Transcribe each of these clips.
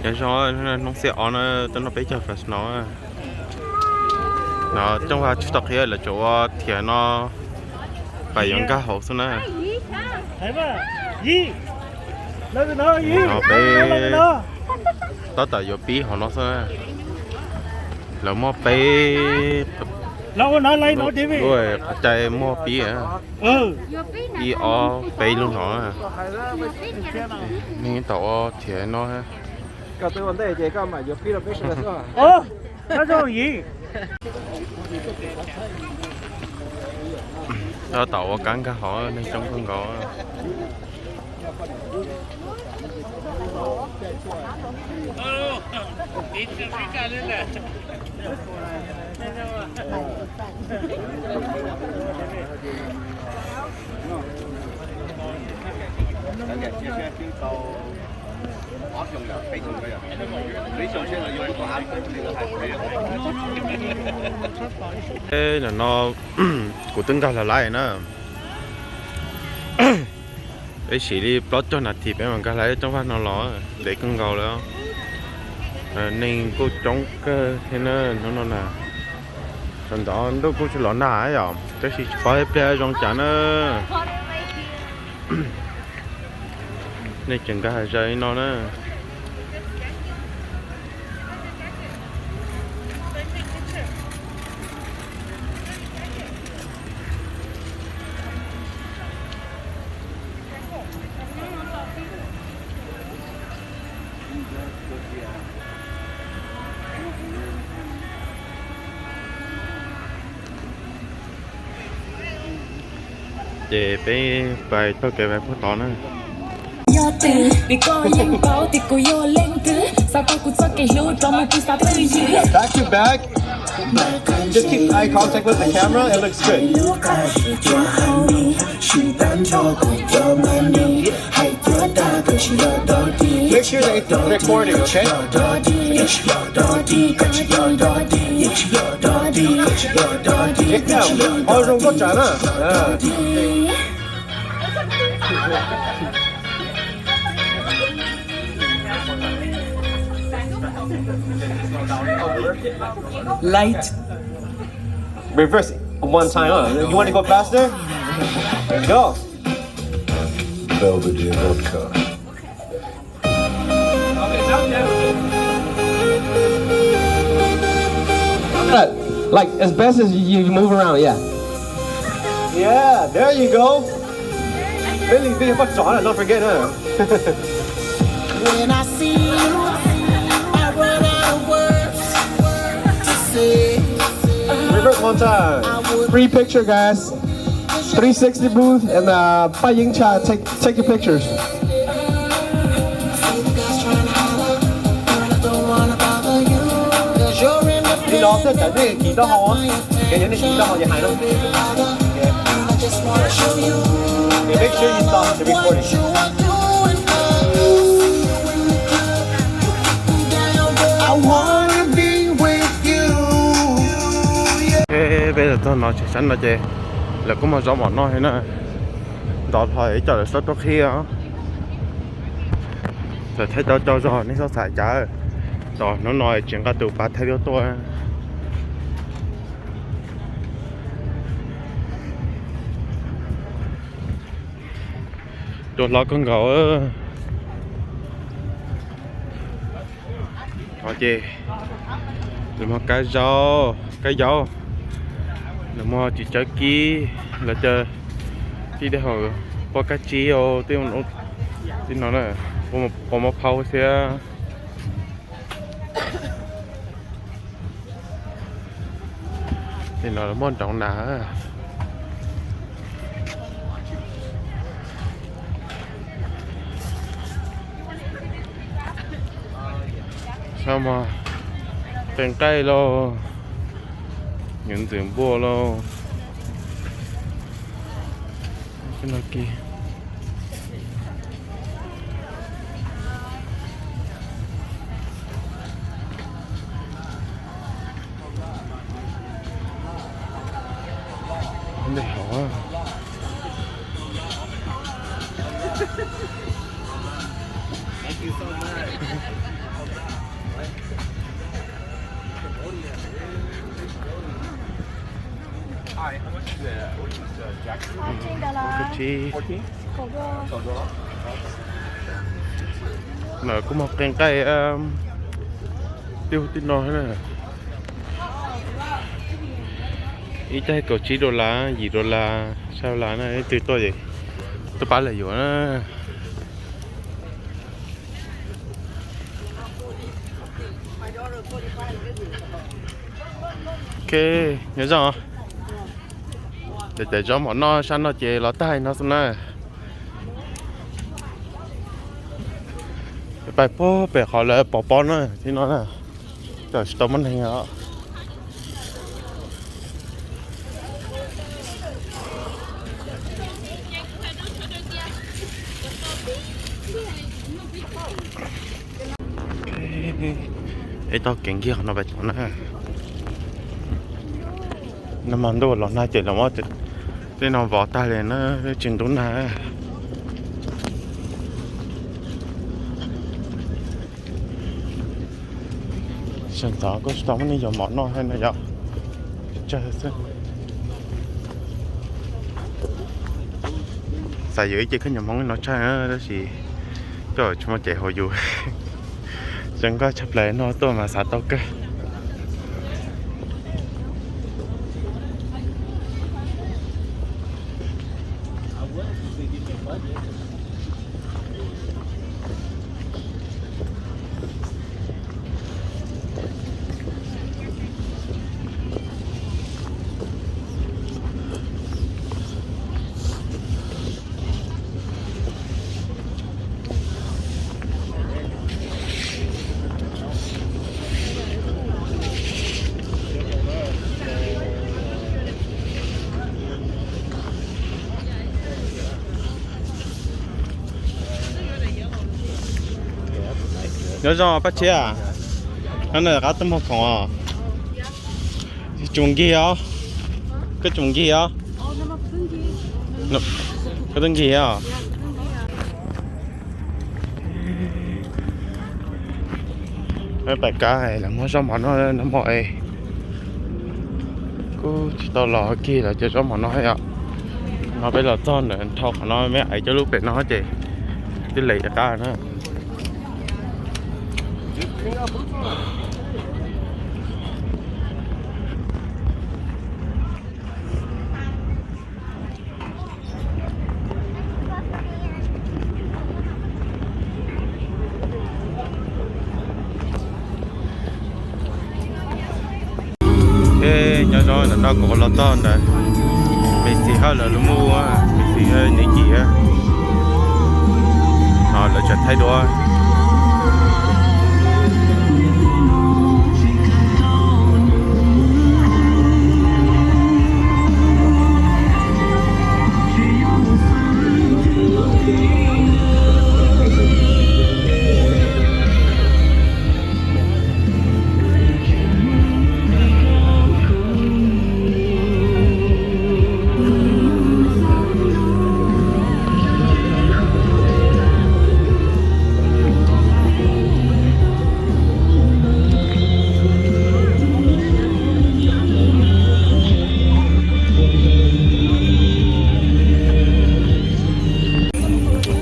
Nyob zoo, hnub xiab ob na, tuaj noj peb caug Fresno. No coob vaj tsis tau qhia, lawv tsuas ua thiab no, pais yuav nkag hauv xwb na. No peb tab tom yuav pib hauv no xwb na. Lawv muaj peb lub qhov cai muaj pib, ib ob peb lub no. Neeg tau ua thiab no. Tab tom ua kab nkag hauv, neeg coob kawg nkaus. Nim no kuv twb nkag los lawm na. Peb siv li plaub caug nas this peb mam nkag lawm coob vaj no los, ntev kawg nkaus lawm. Neeg kuj coob kawg thiab na hnub no na. Sawv ntxov ntuj kuj tsis los nag yom, tab sis tsis paub ib pliag zoo cas na. Nej tseem nkag zaws li no na. Ces peb pais taug kev pais puag tod na. Yog twg vim koj yeej paub tias kuv yog leej twg, xav tau kuv txoj kev hlub rov mus kuv xav twj ywm. Back to back. Just keep eye contact with the camera. It looks good. Make sure that it's recording, okay? Ua zoo nkauj tsawv na. Light. Reverse one time, huh? You want to go faster? There you go. Belvedere vodka. Like, as best as you, you move around, yeah. Yeah, there you go. Really, be a don't forget, huh? When I see you, I run out of words to say. Reverse one time. Free picture, guys. Three sixty booth and uh, Paj Yeeb Chat take take your pictures. Nim no peb cov nej kis taub hau, cov nej kis taub hau ces hais no. Make sure you stop the recording. Peb txog no ces sab no ces lawv kuj muag zaub mov noj thiab na. Ntov hlo ib co lawv txhob tuaj qhib os. Txawm Thaib tau cau zog nej txhob xav cas, tos hnub no tsis nqa tus pas Thaib tuaj. Cua hlob kawg nkaus. Ces lawv muag kab zaub, kab yaub, lawv muag txiv tsawb kib, lawv cov tib dej haum, poj kab tsib, tib no, poj mov phauj thiab. Nim no muaj nroov na. Sab mog, qee nqaij lauj, nyuv ntxwm npua lauj. Ntej hauv. Thank you so much. Kaum tsib. Lawv kuj muag qee nqaij tib hu tib no na. Ib tag kaum tsib dollar, yim dollar, xya dollar na, ib tug tuaj ces tuaj pab lawv yuav na. Ok, nyob zoo. Ntawm cov zaub mov noj sab no ces los tag no xwb na. Pais puag pem qhov lawv pov pob na, tib no na. Tam tsis tau muaj neeg os. Ib tog kev nkiag qhov no pais tod na. Nag hmo ntuj los nag ces los muab tej no vov tag li na, tsis ntub nag. Sawv ntxov kuj tsis tau muaj neeg yuav mov noj thiab no yom. Tsawg xwb. Xav yuav ib ce khaub ncaws Hmoob no tshaj na, tab sis coj tsis muaj cev hauv yus. Zoo nkauj tshaj plaws no tuaj mas xav tau kawg. Nyob zoo Paj Tshiab, no nws qab tuaj muag khoom os. Tsoom nkig os, koj tsoom nkig os, koj tuaj nkig os. Pais kab lawv muag zaub mov noj no mog. Kuj tsis tau los kig lawv cov zaub mov no yom. No peb los txog ntawm nrho qhov no me aiv cov lub pem no ces twb lem qab na. Nyob zoo ntawm no kuv los txog ntawm me txiv hawb lawv lub muag, me txiv hawb niam yim no lawv tseem thaij duab.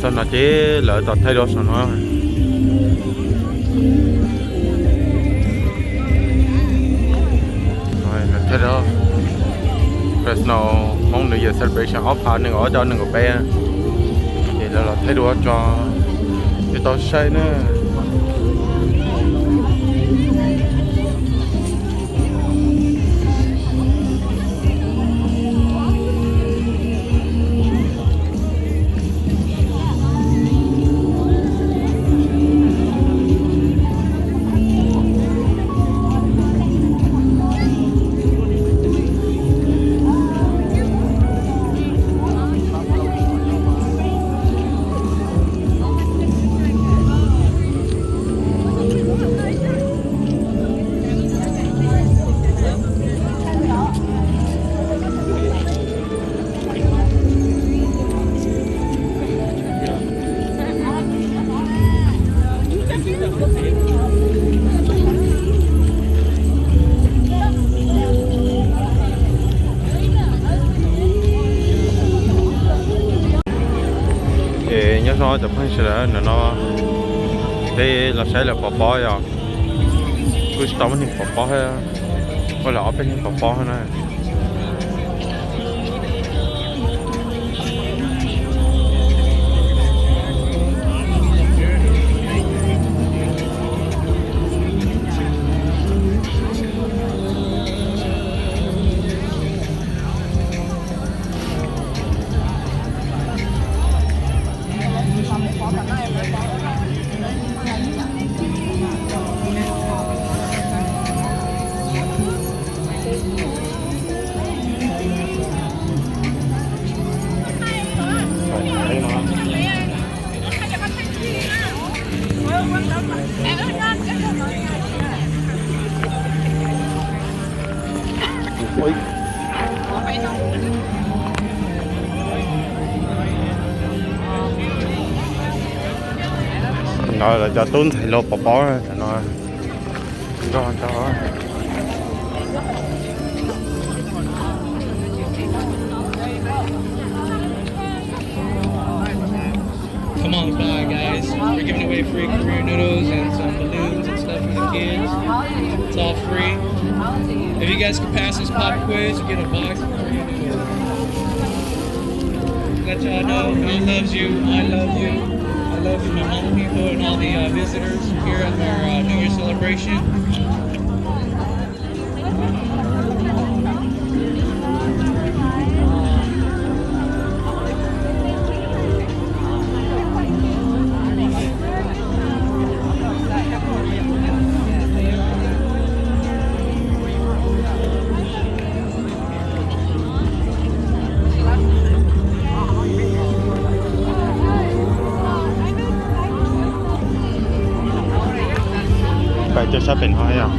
Txog no ces lawv tau thaij duab saum no. Thaij duab Fresno Hmoob New Year Celebration ob phav nees nkaum ob cov nees nkaum peb. Ces lawv los thaij duab tso, ces tau saib na. No cov phooj ywg sawv daws, nim no peb los saib lawv pov pob yom. Kuj tsis tau muaj neeg pov pob thiab, ua lawm ob peb leeg pov pob na. Ntawd lawv cov tub ntxhais hluas pov pob no. Come on by, guys. We're giving away free career noodles and some balloons and stuff for the kids. It's all free. If you guys can pass this pop quiz, you get a box of free noodles. Let y'all know God loves you. I love you. I love you, my home people, and all the uh, visitors here at our uh, New Year celebration. Pais cov sab pem no yog.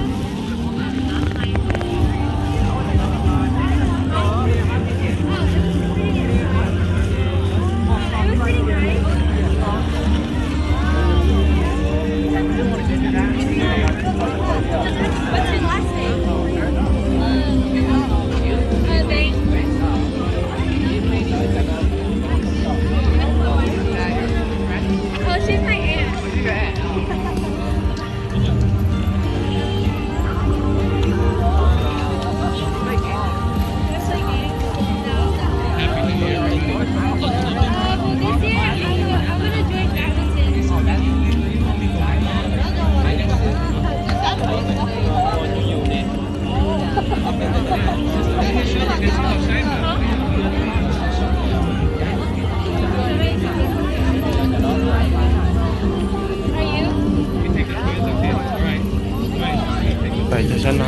Pais cov sab no.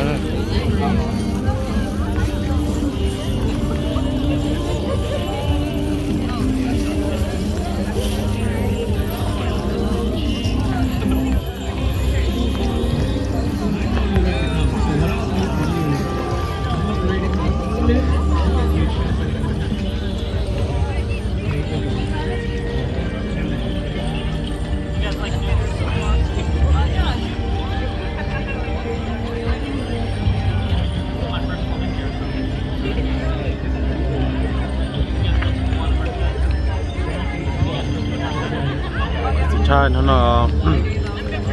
Tsis ntshai, hnub no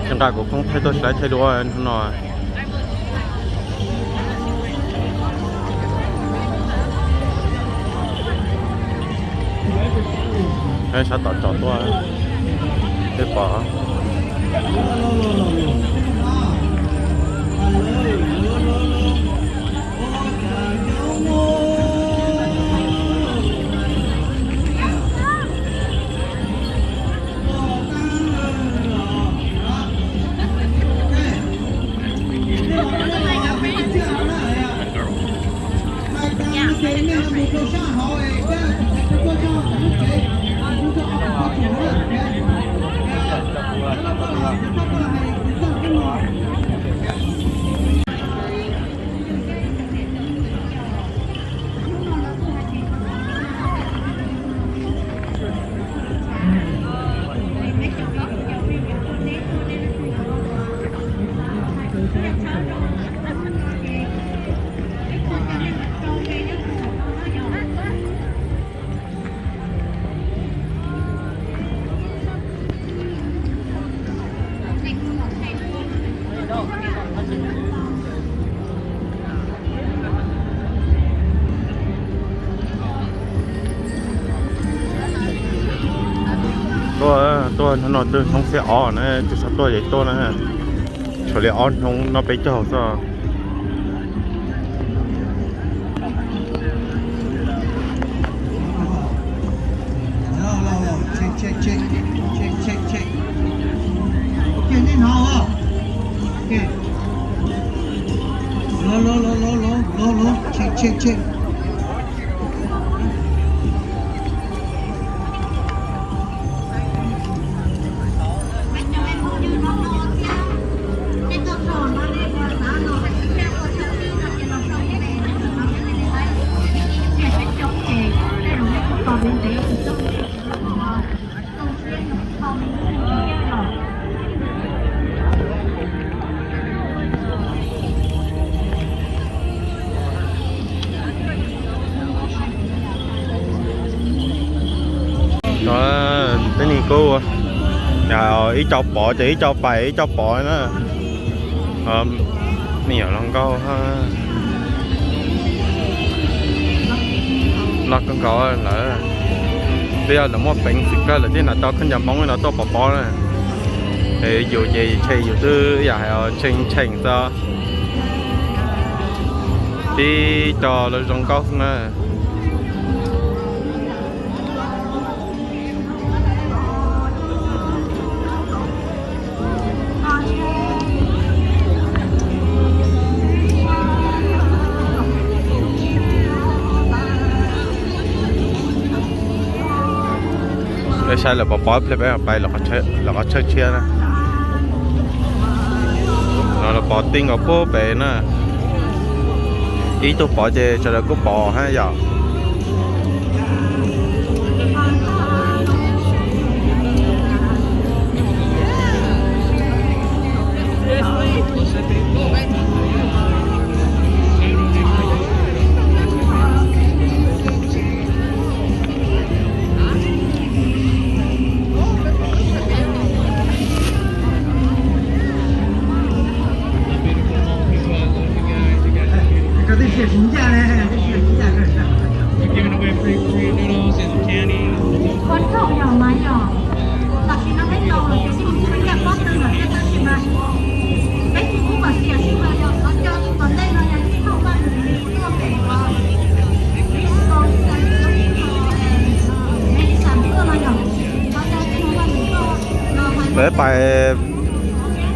tsis nqa kuv khoob thaij tuaj tsis laib thaij duab hnub no. Sab tom tsom tuaj, peb pom. Hnub no twb hnub xiab ob na, tsis txhob tuaj ces tuaj na. Tshuav li ob hnub noj peb caug xwb. Tej neeg kuj ib co pov ces ib co pais ib co pov na. Me nyuam hluas nkauj loj kawg nkaus lawm. Twb yog lawv muaj peev xwm kawg lawv thiaj hnav tau khaub ncaws Hmoob no tuaj pov pob na. Yus ces ntshe yus twb yam hais tshee tsheem xwb. Tib co lawv zoo nkauj xwb na. Peb saib lawv pov pob ib pliag peb mam pais lawv qhov chaw tshiab na. No lawv pov ti nkaus puag pem na. Ib tug pov ces sawv daws kuj pov hab yom. Peb pais,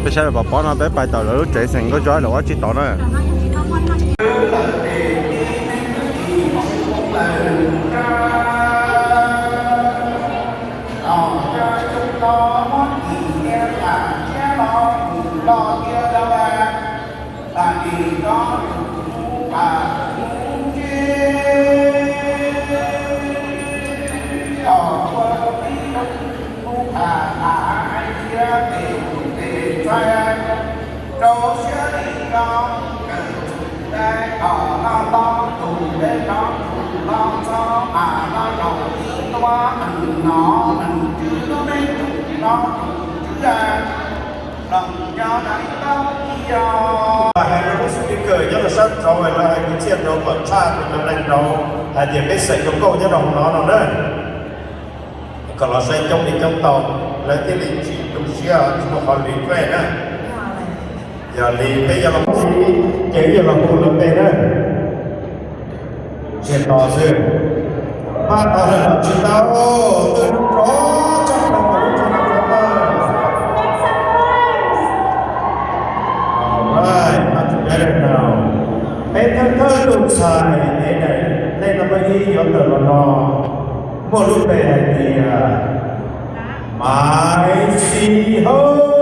peb saib lawv pov pob no peb pais tawm lawv lub tsev xeem Nkauj Tsuab lawv ua tsis tau na. Rau siab li no, kawm txuj dai kom noj tob tus dej nrov tus noj txhob mas noj zaum ib tuab neeg no neeg twg lub neb tus no tus twg a, los nco dai tau ib yog. Hais rau lub speaker nyob rau sab nraud los hais kwv txhiaj nraud kom tshaj tus neeg nraud hais tias peb xeem zoo nkauj nyob rau hauv no no na. Kom los saib coob li coob tau, lawv thiaj li tsis tu siab tsis muaj qhov lwm vej na. Yog li peb yog los hu, ces wb yog los hu lawv npe na. Tsis tos xwb. Pab tau lawm los tsis tau, twb rov txog rau lub tsev no txog lawm. Alright, much better now. Peb thawj thawj tus ntxhais es nej no mas ib yuav tawm los no, muaj lub npe hais tias Maiv Xis Hawj.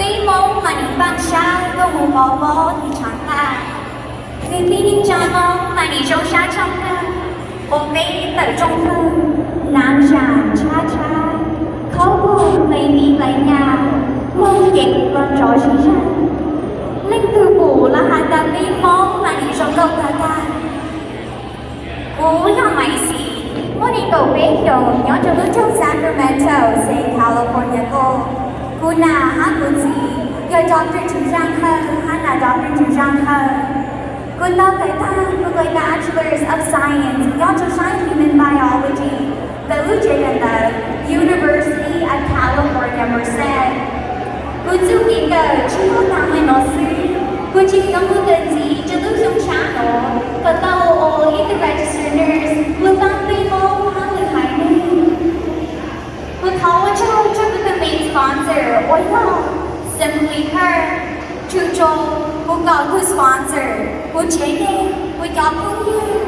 Peb Hmoob mas nim npaaj sab tuaj mus pov pob tis tshav nqaj, nws tib neeg tsa Hmoob mas nim zoo sab tshooj kawg, ua peb tawm rooj hlawj, naav zam tshab tshab, khaub nkaug nqe nti nqe nyaj, moog ces los nrov zig zag. Leej twg pum los has tas peb Hmoob mas nim zoo nkauj tag tag. Kuv yog Maiv Xis, muaj nees nkaum peb xyoos, nyob rau lub nroog Sacramento, xeev California tuaj. Kuv nam hab kuv txiv yog doctor Tswv Zaaj Hawj hab nam doctor Tswv Zaaj Hawj. Kuv tau kawm tag kuv kawm Bachelors of Science nyob rau saab Human Biology ntawm lub tsev kawm ntawv University of California, Merced. Kuv txuj kev kawm tsi muaj taag le nuav xwb. Kuv tseem yuav moog kawm ntxiv rua lub xyoo tshiab nuav kom tau ua ib tug registered nurse lug paab peb Moob hab lwm haiv neeg. Kuv thov ua tsaug rua kuv tug main sponsor uas yog Simply Her, tshwm rua kuv kaum tug sponsor, kuv tsev neeg, kuv cov phooj ywg,